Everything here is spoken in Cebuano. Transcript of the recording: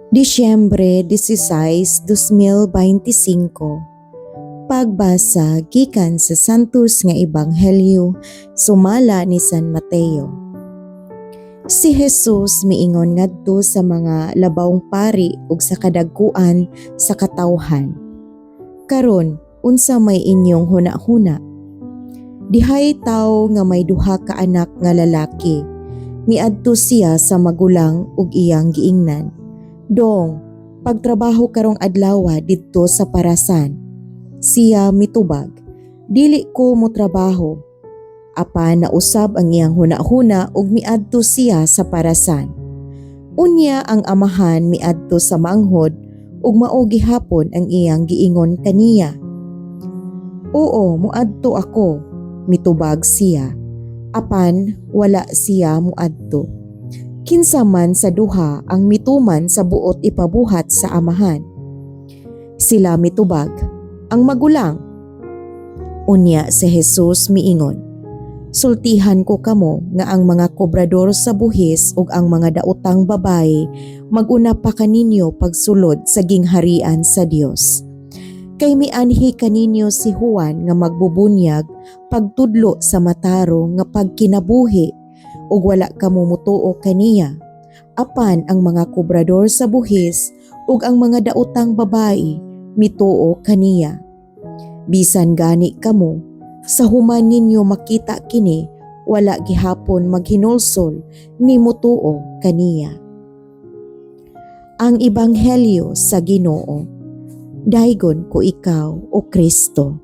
Disyembre 16, 2025. Pagbasa gikan sa Santos nga Ebanghelyo sumala ni San Mateo. Si Jesus miingon ngadto sa mga labawng pari ug sa kadagkuan sa katawhan. "Karon, unsa may inyong hunahuna? Dihay tawo nga may duha ka anak nga lalaki. Miadto siya sa magulang ug iyang giingnan, 'Dong, pagtrabaho karong adlaw didto sa parasan.' Siya mitubag, 'Dili ko motrabaho.' Apan nausab ang iyang hunahuna ug miadto siya sa parasan. Unya ang amahan miadto sa manghod ug mao gihapon ang iyang giingon kaniya. 'Oo, muadto ako,' mitubag siya. Apan wala siya muadto. Kinsa man sa duha ang mituman sa buot ipabuhat sa amahan?" Sila mitubag, "Ang magulang." Unya si Jesus miingon, "Sultihan ko kamo nga ang mga kobrador sa buhis ug ang mga daotang babaye maguna pa kaninyo pagsulod sa gingharian sa Dios. Kay mianhi kaninyo si Juan nga magbubunyag pagtudlo sa matarong nga pagkinabuhi ug wala kamo mutuo kaniya. Apan ang mga kobrador sa buhis ug ang mga daotang babae mituo kaniya. Bisan gani kamo, sa human ninyo makita kini, wala gihapon maghinulsol ni mutuo kaniya." Ang Ebanghelyo sa Ginoo. Daygon ko ikaw, o Kristo.